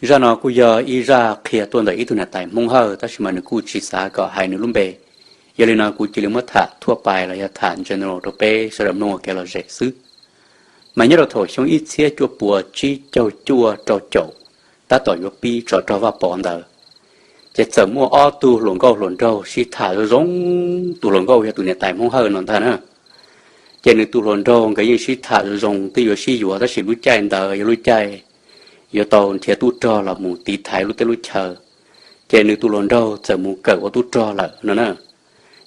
Zaj no kuj yog ib zaj qhia tuaj ntawm ib tug niam tais Hmoob Hawj, tab sis mas nws kuj tsis xav kom hais nws lub npe. Yog li no kuv cia li muab tham thuaj pais los yog tham general rau peb sawv daws mloog ua kev lom zem xwb. Mas nyob rau thaum xyoo ib txhiab cuaj puas tsib caug cuaj rau caum, tab tom yuav pib tsov rog Vaj Pov ntawd, ces txawm muaj ob tug hluas nkauj hluas nraug sib tham zoo zoo. Tus hluas nkauj yog tus niam tais Hmoob Hawj no ntag na. Ces nws tus hluas nraug nkawd yeej sib tham zoo zoo twb yuav sib yuav, tab sis lub caij ntawd yog lub caij yuav tau nrhiav tub rog los mus tiv thaiv lub teb lub chaw. Ces nws tus hluas nraug txawm mus kawm ua tub rog lawm no na.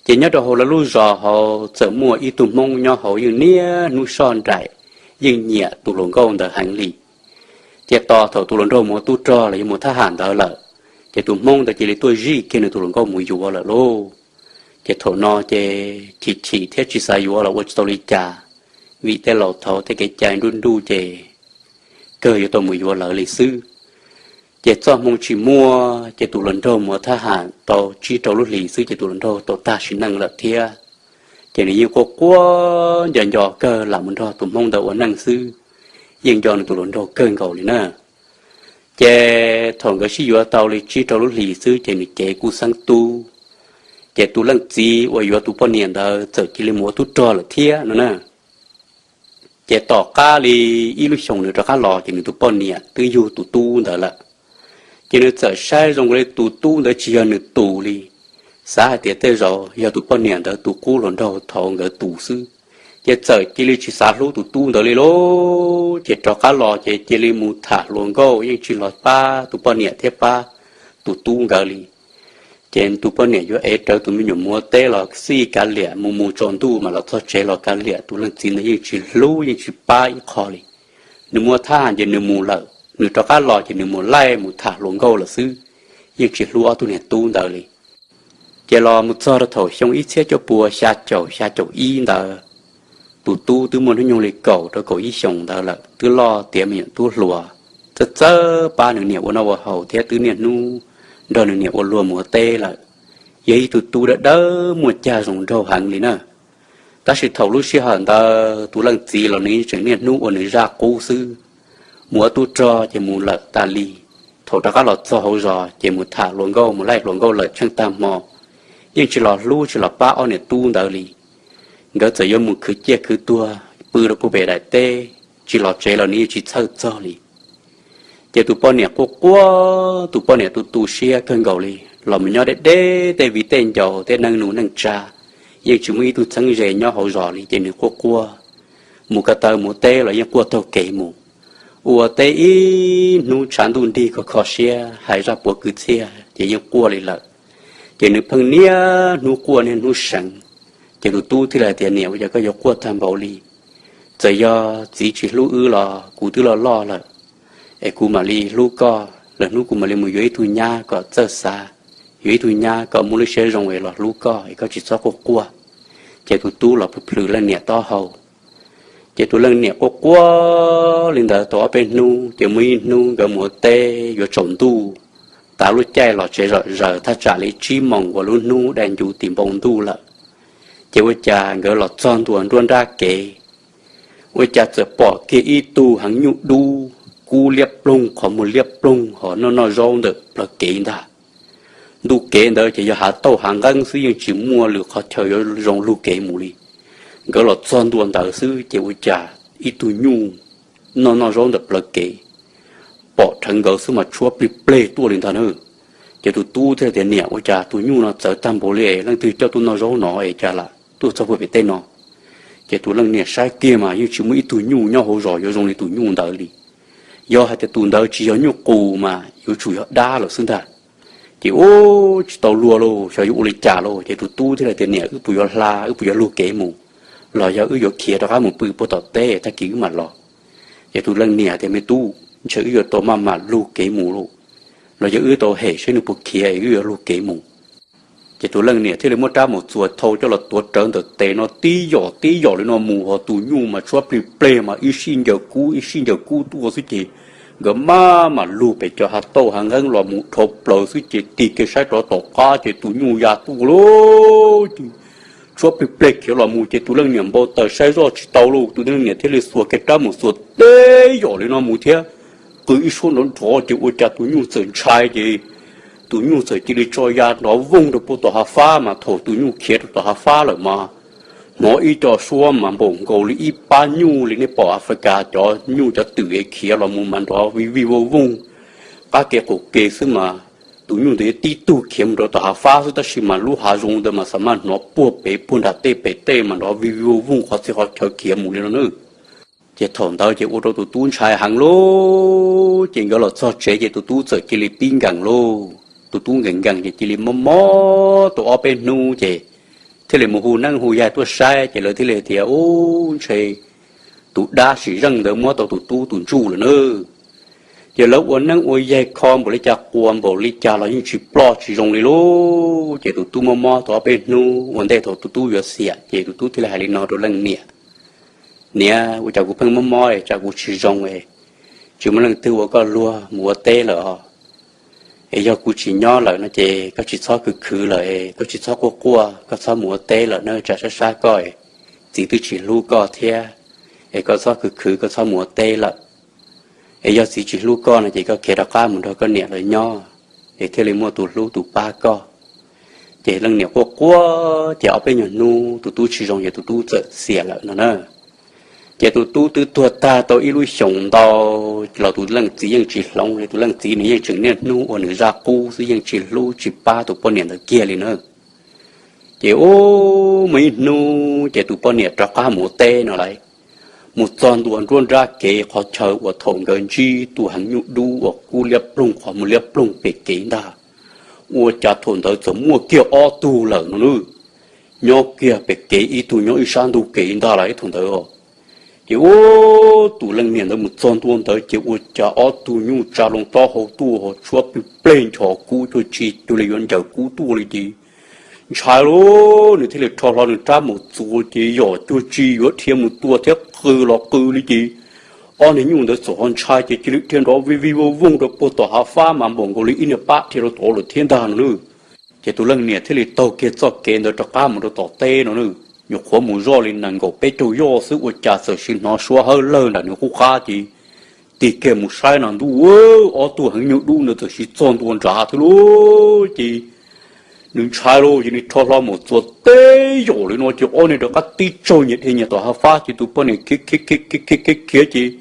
Ces nyob rau hauv lawv lub zos hauv txawm muaj ib tug Hmoob nyob hauv yeej niaj hnub soj nraim, yeej nyiam tus hluas nkauj ntawd heev li. Ces tos thaum tus hluas nraug mus ua tub rog los yog mus thab ham ntawd lawm, ces tus Hmoob ntawd cia li tuaj zij kiag nws tus hluas nkauj mus yuav lawm lauj. Ces thaum no ces chim chim thiab tsis xav yuav los ua tsis tau li cas, vim tej laus thaud tej kev cai nruj nruj ces kawg yuav tau mus yuav lawv li xwb. Ces txoj hmoo tsis muaj, ces tus hluas nraug mus ua thab ham tau tsib rau lub hlis xwb ces tus hluas nraug tau tag sim neej lawm thiab. Ces nws yeej quaj quaj nco nco kawg lam mus nrog tus Hmoob ntawd ua neej xwb, yeej nco nws tus hluas nraug kawg nkaus li na. Ces thaum nkawd sib yuav tau li tsib rau lub hlis xwb ces nws cev kuj xeeb tub, ces tus leej txiv uas yuav tus poj niam ntawd txawm cia li mus ua tub rog lawm thiab no na. Ces tom qab li ib lub xyoos nws rov qab los ces nws tus poj niam twb yug tus tub ntawd lawm. Ces nws txawm saib zoo li tus tub ntawd tsis yog nws tus li, xav hais tias tej zaum yog tus poj niam ntawd tus qub hluas nraug thaud nkawd tus xwb, ces txawm cia li tsis xav hlub tus tub ntawd li lauj. Ces rov qab los ces cia li mus tham hluas nkauj, yeej tsis los pab tus poj niam thiab pab tus tub nkawd li. Ces tus poj niam yuav ev rawv tus me nyuam mus ua teb los xij kav liam, mus mus tsaus ntuj mas los txog tsev los kav liam, tus leej txiv ntawd yeej tsis hlub yeej tsis pab ib qho li. Nws mus ua thab ham ces nws mus lawm, nws rov qab los ces nws mus laij mus tham hluas nkauj lawm xwb, yeej tsis hlub ob tug niag tub ntawd li. Ces los mus txog rau thaum xyoo ib txhiab cuaj puas xya caum xya caum ib ntawd, tus tub twb muaj hnub nyoog li kaum rau kaum ib xyoos ntawd lawm, twb loj tiav me nyuam tub hluas, txawj txawj pab nws niam ua noj ua haus thiab twb niaj hnub nrog nws niam ua luag mus ua teb lawm. Yog ib tug tub dawb dawb muaj cag zoo nraug heev li na. Tab sis thaum lub sij hawm ntawd tus leej txiv los nws tseem niaj hnub ua nws zaj qub xwb, mus ua tub rog ces mus lawm tas li. Thaum rov qab los txog hauv zos ces mus tham hluas nkauj mus laij hluas nkauj lawm tsheej tag hmo, yeej tsis los hlub tsis los pab ob niam tub ntawd li. Nkawd txawm yuav mus khwv ciaj khwv tuag pw rau puag pem daim teb, tsis los tsev los nws yeej tsis txhawj txog li. Ces tus poj niam quaj quaj, tus poj niam tu tu siab kawg nkaus li, los mus nyob deb deb tej viv tej ncaus tej neej nus neej tsa, yeej tsis muaj ib tug txheeb ze nyob hauv zos li ces nws quaj quaj. Mus ko taw mus teb los yeej quaj taug kev mus, ua teb ib hnub tshav ntuj nrig kho kho siab hais zaj puav kwv txhiaj ces yeej quaj li lawm. Ces nws pheej niaj hnub quaj niaj hnub seev. Ces tus tub thiaj li hais tias, Niam, ua cas koj yuav quaj tag npaum li? Txawm yog txiv tsis hlub wb los kuv twb loj loj lawm, es kuv mam li hlub koj, lwm hnub kuv mam li mus yuav ib tug nyab kom txawj xav, yuav ib tug nyab kom muaj lub siab zoo es los hlub koj es koj tsis txhob quaj quaj. Ces tus tub los plhws leej niam taub hau. Ces tus leej niam quaj quaj li ntawd tau ob peb hnub, ces muaj ib hnub nkawd mus ua teb yuav tsaus ntuj, tav lub caij los tsev zom zaws thaj tsam li tsib moos uas lub hnub dai ncuv tim npoo ntuj lawm. Ces ua cas nkawd los txog ntua nruab nrab kev, ua cas txawm pom kiag ib tug heev nyuj dub, kub liab ploog, qhov muag liab ploog ho noj noj zaub ntawm plawv kev ntag. Ntu kev ntawd ces yog hav tauj hav nqeeb xwb, yeej tsis muaj lwm qhov chaw yuav zoo lug kev mus li. Nkawd los txog ntua ntawd xwb ces ua cas ib tug nyuj noj noj zaub ntawm plawv kev, pom rheev nkawd xwb mas tshuab plig pleg tuaj li ntag na. Ces tus tub thiaj tias, Niam, ua cas tus nyuj no txawv tag npaum li es leej twg coj tuaj noj zaub no es cas lam tuaj txog puag pem tej no? Ces tus leej niam saib kiag mas yeej tsis muaj ib tug nyuj nyob hauv zos yuav zoo li tus nyuj ntawd li. Yog hais tias tus ntawd tsis yog nyuj qus mas yuav tsum yog dab lawm xwb ntag. Ces ub, tsis tau luag lauj, xyov yuav ua li cas lauj. Ces tus tub thiaj li tias, Niam, wb puas yuav hla, wb puas yuav lug kev mus, los yog wb yuav khiav rov qab mus pw puag tom teb tag kis wb mam los? Ces tus leej niam tias, Me tub, ntshe wb yuav tau maj mam lug kev mus lauj, los yog wb tau hem seb nws puas khiav es wb yuav lug kev mus. Ces tus leej niam thiaj li muab rab mus txuas thau coj los tuav rawv ntawm tes no tib yom tib yom li no mus, ho tus nyuj mas tshuab plig pleg mas ib sij ncaws kub ib sij ncaws kub tuaj xwb ces nkawd maj mam lug pem cov hav tauj hav nqeeb los mus dhau plaws xwb ces tig kiag saib rov tom qab ces tus nyuj ya tuaj lauj. Tshuab plig pleg khiav los mus ces tus leej niam npau taws saib zoj tsis tau lauj, tus leej niam thiaj li xuas kiag rab mus xuas tib yom li no mus thiab. qw ib suab nrov nrov ces ua cas tus nyuj txawm ntshai ces tus nyuj txawm cia li tso ya nrov vooj rau puag tom hav fab mas thaum tus nyuj khiav rau tom hav fab lawm mas hnov ib co suab mas npaum nkaus li ib pab nyuj li nej pom Africa cov nyuj cov twm khiav los mus mas nrov vij vij vooj vooj qab ke qaum ke xwb mas tus nyuj ntawd tib tug khiav mus rau tom hav fab xwb tab sis mas lub hav zoov ntawd mas xav mas hnov puag pem puag nram tej pem tej mas nrov vij vij vooj vooj qhov txhia qhov chaw khiav mus li no na. Ces thaum ntawd ces ua rau tus tub ntshai heev lauj, ces nkawd los txog tsev ces tus tub txawm cia li pib nkees lauj. Tus tub nkees nkees ces cia li mob mob tau ob peb hnub ces thiaj li mus hu neeb hu yaig tuaj saib ces lawv thiaj li tias, Ub, ntshe tus dab sim zeej ntawd muab tau tus tub tus ntsuj lawm na. Ces lawv ua neeb ua yaig kho npaum li cas quas npaum li cas los yeej tsis ploj tsis zoo li lauj. Ces tus tub mob mob tau ob peb hnub ua ntej thaum tus tub yuav xiam ces tus tub thiaj li hais li no rau leej niam, Niam, ua cas kuv pheej mob mob es tsam kuv tsis zoo es tsis muaj leej twg ua koj luag mus ua teb lawm os. Es yog kuv tsis nyob lawm no ces koj tsis txhob khwv khwv lawm es koj tsis txhob quaj quaj, koj txhob mus ua teb lawm na, tsam sab sab koj es txiv twb tsis hlub koj thiab, es koj txhob khwv khwv, koj txhob mus ua teb lawm. Es yog txiv tsis hlub koj no ces koj khiav rov qab mus nrog koj niam lawv nyob, es thiaj li muaj tus hlub tus pab koj. Ces leej niam quaj quaj ces ob peb nyuag hnub tus tub tsis zoo ces tus tub txawm xiam lawm no na. Ces tus tub twb tuag tag tau ib lub xyoos ntau los tus leej txiv yeej tsis hloov li, tus leej txiv nws yeej tseem niaj hnub ua nws zaj qub xwb, yeej tsis hlub tsis pab tus poj niam ntawd kiag li na. Ces ub, muaj ib hnub ces tus poj niam rov qab mus ua teb no lawm, mus txog ntua nruab nrab kev qhov chaw uas thaum nkawd ntsib tus heev nyuj dub uas kub liab ploog qhov muag liab ploog pem kev ntag. Ua cas thaum ntawd txawm muaj kiag ob tug lawm no na, nyob kiag pem kev ib tug nyob ib sab ntug kev ntag lawm thaum ntawd. Ces ub, tus leej niam ntawd mus txog ntua ntawd ces ua cas ob tug nyuj tsa loo taub hau tuaj ho tshuab plig pleg nchos kub cuag tsi cuag li yuav ncaws kub tuaj li ces ntshai lauj, nws thiaj li rho hlo nws rab maum txuas ces yom cuag tsi yuav dhia mus tua thiab qw los qw li ces ob niag nyuj ntawd txawm ho ntshai ces cia li dhia nrov vij vij vooj vooj rau puag tom hav fab mas npaum nkaus li ib niag pab dhia rau tod lawm thiab ntag no na. Ces tus leej niam thiaj li taug kiag txoj kev ntawd rov qab mus rau tom teb no na. Nyuam qhuav mus zoj li nees nkaum peb caug yoj xwb ua cas txawm sim hnov suab hawb lawg nram nws qub qab ces tig kiag mus saib no ntuj, ob tug heev nyuj dub ntawd txawm sim txog ntua nrad thiab lauj. Ces nws ntshai lauj, ces nws rho hlo maum txuas teb yaum li no ces ob niag rov qab tib tsaug nyias dhia nyias tom hav fab ces tus poj niam khiav khiav khiav khiav khiav khiav ces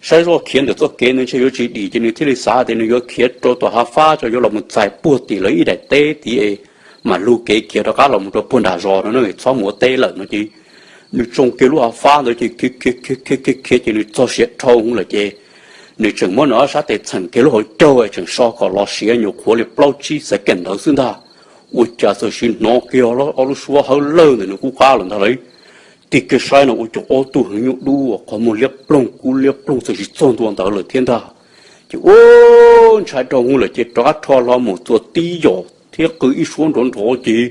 saib zoj khiav ntawm txoj kev ntawd ntshe yuav tsis dim ces nws thiaj li xav tias nws yuav khiav rau tom hav fab tso, yuav los mus txais puag tim lawv ib daim teb tid es mam lug kev khiav rov qab los mus rau puag nram zos no na, txhob mus ua teb lawm no ces nws tsoo kiag lub hav fab ntawd ces khiav khiav khiav khiav khiav ces nws txog siav dhau lawm ces nws tseem muab nws ob sab tes txheem kiag lub hauv caug tseem so kom los siav nyuam qhuav li plaub tsib xees keem ntawd xwb ntag. Ua cas txawm sim hnov kiag ob lub suab hawb lawg ntawm nws qub qab lawm ntag lauj. Tig kiag saib no ua cas ob tug heev nyuj dub uas qhov muag liab ploog kub liab ploog txawm sim txog ntua ntawd lawm thiab ntag. Ces ua ntshai rau hwv lawm ces rov qab rho hlo maum txuas tib yaum thiab qw ib suab nrov nrov ces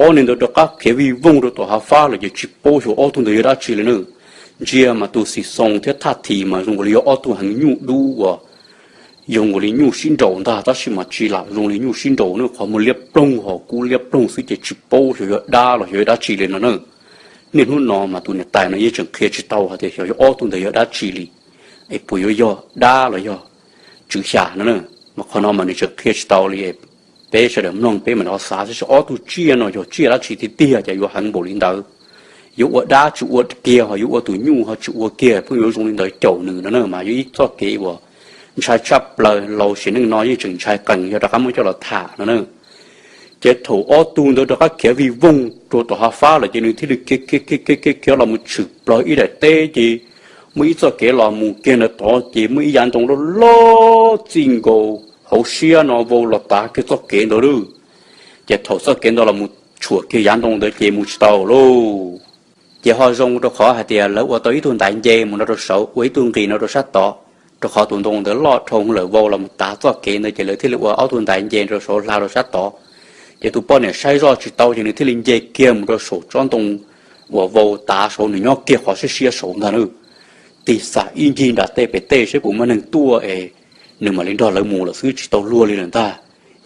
ob niag ntawd rov qab khiav vij voog rau tom hav fab lawm ces tsis paub xyov ob tug ntawd yog dab tsi li na. Ntsia mas tus xim xoo thiab thaj thim mas zoo li yog ob tug heev nyuj dub uas zoo li nyuj sib nraus ntag tab sis mas tsis lam zoo li nyuj sib nraus na, qhov muag liab ploog ho kub liab ploog xwb ces tsis paub xyov yog dab los xyov yog dab tsi li no na. Niaj hnub no mas tus niam tais no yeej tseem qhia tsis tau hais tias xyov ob tug ntawd yog dab tsi li, es puas yuav yog dab los yog tswv xya no na. Mas qhov no mas nws tseem qhia tsis tau li. Peb sawv daws mloog peb mam li xav saib ob tug tsiaj no yog tsiaj dab tsi tiag tiag ces yuav heev npaum li ntawd. Yuav ua dab tsis ua kiag ho yuav ua tus nyuj ho tsis ua kiag pheej yuav zoo li ntawd caum nws no na mas yog ib txoj kev uas ntshai tshaj plaws, laus sim neej no yeej tseem ntshai qees yog rov qab muab coj los tham no na. Ces thaum ob tug ntawd rov qab khiav vij voog rau tom hav fab lawm ces nws thiaj li khiav khiav khiav khiav khiav los mus tshwm plaws ib daim teb ces muaj ib txoj kev los mus kiag ntawd tod ces muaj ib yav ntoo loj loj txij nkaus hauv siab no vau los tav kiag txoj kev ntawd lawm. Ces thaum txoj kev ntawd los mus tshuam kiag yav ntoo ntawd ces mus tsis tau lauj. Ces ho zoo rau qhov hais tias lawv ua tau ib tug ntaiv nce mus no rau saud, ua ib tug nqis no rau sab tod, rau qhov tus ntoo ntawd loj dhau lawm vau los mus tav txoj kev ntawd ces lawv thiaj li ua ob tug ntaiv nce rau saud hla rau sab tod. Ces tus poj niam saib zoj tsis tau ces nws thiaj li nce kiag mus rau saum tsob ntoo uas vau tav saud, nws nyob kiag qhov siab siab saud ntag na. Tig xam ib ncig nram tej pem tej saib puas muaj neeg tuaj es nws mam li nrog lawv mus lawm xwb tsis tau luag li lawm ntag.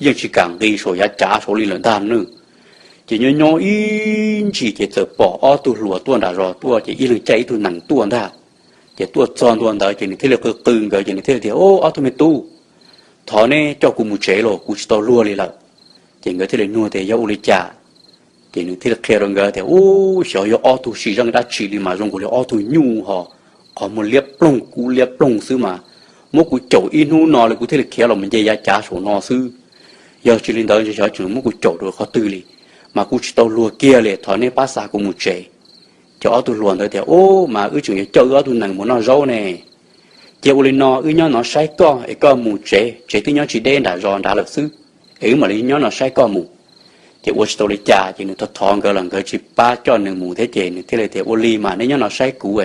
Yeej tsis kam nqis saum yav cav saud li lawm ntag na. Ces nyob nyob ib ntsis ces txawm pom ob tug hluas tuaj nram zos tuaj ces ib leeg caij ib tug nees tuaj ntag. Ces tuaj txog ntua ntawd ces nws thiaj li qw qw nkawd ces nws thiaj li tias, Ub, ob tug me tub, thov neb coj kuv mus tsev los kuv tsis tau luag li lawm. Ces nkawd thiaj li nug tias yog ua li cas. Ces nws thiaj li qhia rau nkawd tias, Ub, xyov yog ob tug sim zeej dab tsi li mas zoo nkaus li ob tug nyuj ho qhov muag liab ploog kub liab ploog xwb mas muab kuv caum ib hnub no li kuv thiaj li khiav los mus nce yav cav saum no xwb. Yog tsis li ntawd xyov tseem muab kuv caum rau qhov twg li, mas kuv tsis tau luag kiag li, thov neb pab xa kuv mus tsev. Ces ob tug hluas ntawd tias, Ub, mas wb tseem yuav coj wb ob tug nees mus noj zaub ne. Ces ua li no wb nyob no saib koj es koj mus tsev, tsev twb nyob tsis deb nram zos nrad lawm xwb, es wb mam li nyob no saib koj mus. Ces ua tsis tau li cas ces nws thov thov nkawd los nkawd tsis pab coj nws mus thiab ces nws thiaj li tias, Ua li mas neb nyob no saib kuv,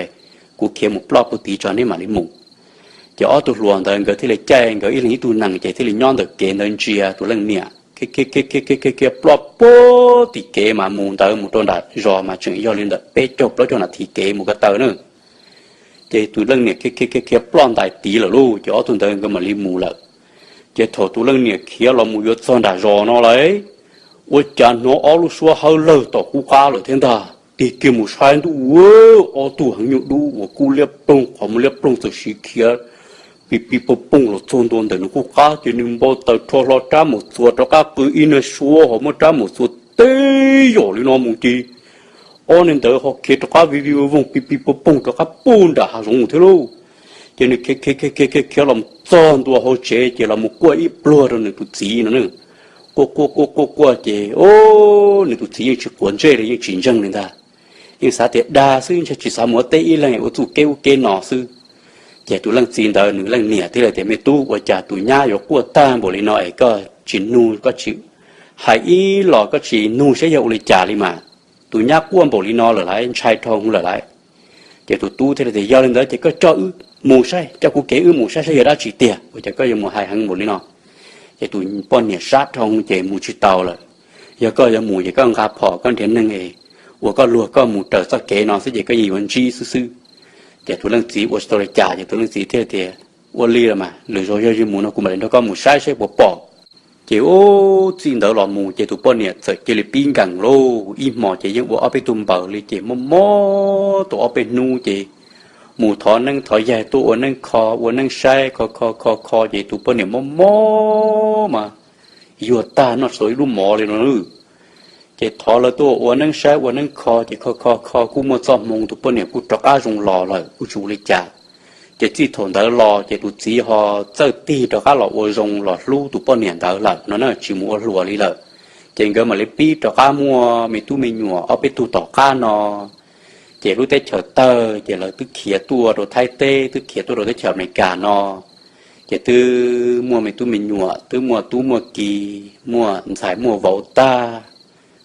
kuv khiav mus ploj puag tid tso neb mam li mus. Ces ob tug hluas ntawd nkawd thiaj li caij nkawd ib leeg ib tug nees ces thiaj li nyob ntawm kev ntawd ntsia tus leej niam khiav ploj puag tim kev mas mus ntawd mus rau nram zos mas tseem yog li ntawm peb caug plaub caug nas this kev mus ko taw na. Ces tus leej niam khiav khiav khiav ploj ntais tid lawm lauj, ces ob tug ntawd nkawd mam li mus lawm. Ces thaum tus leej niam khiav los mus yuav txog nram zos no lawm, ua cas hnov ob lub suab hawb lawg tom qub qab lawm thiab ntag. Tig kiag mus saib ntuj, ob tug heev nyuj dub uas kub liab ploog qhov muag liab ploog txawm siv khiav pis pis poog poog los txog ntua ntawm nws qub qab ces nws npau taws rho hlo rab mus txuas rov qab qw ib nag suab ho muab rab mus txuas teb yam li no mus ces ob neeg ntawd ho khiav rov qab vij vij voog pis pis poog poog rov qab puag nram hav zoov thiab lauj. Ces nws khiav khiav khiav khiav khiav los txog ntua hauv tsev ces los mus quaj ib pluag rau nws tus txiv no na. Quaj quaj quaj quaj quaj ces nws tus txiv yeej tsis quav ntsej li, yeej tsis ntseeg li ntag. Yeej xav tias dag xwb, ntshe tsis xav mus ua teb ib leeg ua txuj kev ub kev no xwb. Ces tus leej txiv ntawd nws leej niam thiaj li tias, Me tub, ua cas tus nyab yuav quaj tag npaum li no es koj tsis nug, koj tsis hais ib los koj tsis nug saib yog ua li cas li mas. Tus nyab quaj npaum li no lawm laiv, ntshai dhau lawm laiv. Ces tus tub thiaj li tias, Yog li ntawd ces koj coj wb mus saib, coj kuv kev wb mus saib saib yog dab tsi tiag, ua cas koj yuav mus hais heev npaum li no. Ces tus poj niam sab dhau ces mus tsis tau lawm. Yog koj yuav mus ces koj nqa phom koj nrhiav neeg es ua koj luag koj mus raws txoj kev no xwb ces koj yeej yuav ntsib xwb xwb. Ces tus leej txiv ua tsis tau li cas ces tus leej txiv thiaj tias, Ua li los mas, lwm zaus yog yuav mus no kuv mam li nrog koj mus saib saib puas pom. Ces ub, txij ntawd los mus ces tus poj niam txawm cia li pib nkees lauj. Ib hmos ces yeej ua ob peb tug npaws li ces mob mob tau ob peb hnub ces mus thov neeb thov yaig tuaj ua neeb kho ua neeb saib kho kho kho kho ces tus poj niam mob mob mas yuag tag noj tsis tau ib lub mov li no. Ces thov lawv tuaj ua neeb saib ua neeb kho ces kho kho kho kuj muaj txoj hmoo tus poj niam kuj rov qab zoo los lawm kuj tsis ua li cas. Ces txij thaum ntawd los ces tus txiv ho txawj tig rov qab los ua zoo los hlub tus poj niam ntawd lawm no na, tsis mus ua hluas li lawm. Ces nkawd mam li pib rov qab muaj me tub me nyuam ob peb tug tom qab no. Ces lub teb chaws tawg ces lawv twb khiav tuaj rau Thaib teb, twb khiav tuaj rau teb chaws Amelikas no. Ces twb muaj me tub me nyuam, twb muaj tub muaj ki, muaj ntxhais muaj vauv tag.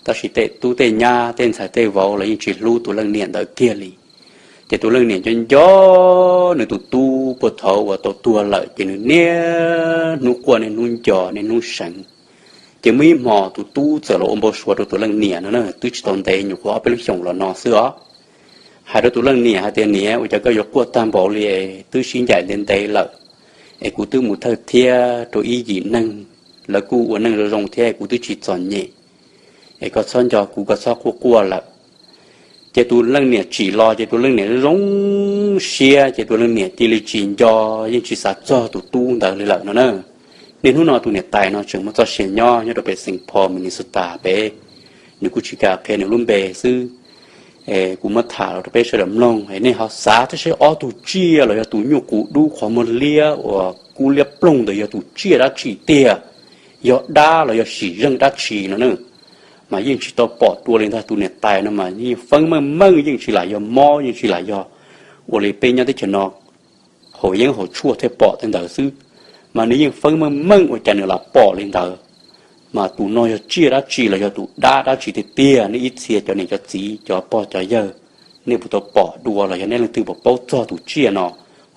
Tab sis tej tub tej nyab tej ntxhais tej vauv los yeej tsis hlub tus leej niam ntawd kiag li. Ces tus leej niam nco nco nws tus tub puag thaum uas tau tuag lawm ces nws niaj hnub quaj niaj hnub nco niaj hnub seev. Ces muaj ib hmos tus tub txawm los ua npau suav rau tus leej niam no na, twb tsis tau ntev nyuam qhuav ob peb lub xyoos los no xwb os. Hais rau tus leej niam hais tias, Niam, ua cas koj yuav quaj tag npaum li es twb sib ncaim ntev ntev lawm, es kuv twb mus thawj thiab rau ib yim neeg, lawv kuj ua neej zoo zoo thiab kuv twb tsis txom nyem, es koj txhob nco kuv, koj txhob quaj quaj lawm. Ces tus leej niam tsim los ces tus leej niam zoo siab ces tus leej niam cia li tsis nco, yeej tsis xav txog tus tub ntawd li lawm no na. Niaj hnub no tus niam tais no tseem muaj txoj sia nyob nyob rau pem Saint Paul, Minnesota pem, nws kuj tsis kam qhia nws lub npe xwb. Kuv muab tham los rau peb sawv daws mloog, nej ho xav thiab saib ob tug tsiaj los yog tus nyuj qus dub qhov muag liab uas kub liab ploog ntawd yog tus tsiaj dab tsi tiag, yog dab los yog sim zeej dab tsi no na. Mas yeej tsis tau pom dua li ntag, tus niam tais no mas yeej feeb meej meej, yeej tsis lam yog mob, yeej tsis lam yog ua li peb nyob teb chaws no haus yeeb haus tshuaj thiaj pom tej ntawd xwb. Mas nws yeej feeb meej meej ua cas nws lam pom li ntawd. Mas tus no yog tsiaj dab tsi los yog tus dab dab tsi tiag tiag, nej ib txhia cov niam cov txiv cov pog cov yawg, nej puas tau pom dua los yog nej leej twg puas paub txog tus tsiaj no,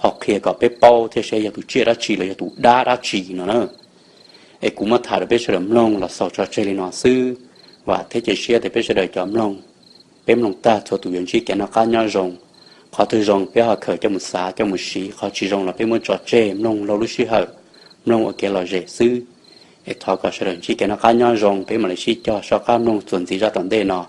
ho qhia kom peb paub thiab saib yog tus tsiaj dab tsi los yog tus dab dab tsi no na. Es kuv muab tham rau peb sawv daws mloog los xaus tso tseg li no xwb. Vam thiab cia siab tias peb sawv daws cov mloog, peb mloog tag txhua tus yuav ntsib kev noj qab nyob zoo. Qhov twg zoo peb ho khaws coj mus xav coj mus siv, qhov tsis zoo los peb muab tso tseg mloog laug lub sij hawm, mloog ua kev lom zem xwb. Es thov kom sawv daws ntsib kev noj qab nyob zoo, peb mam li sib cog soj qab mloog txuas ntxiv zaj tom ntej no.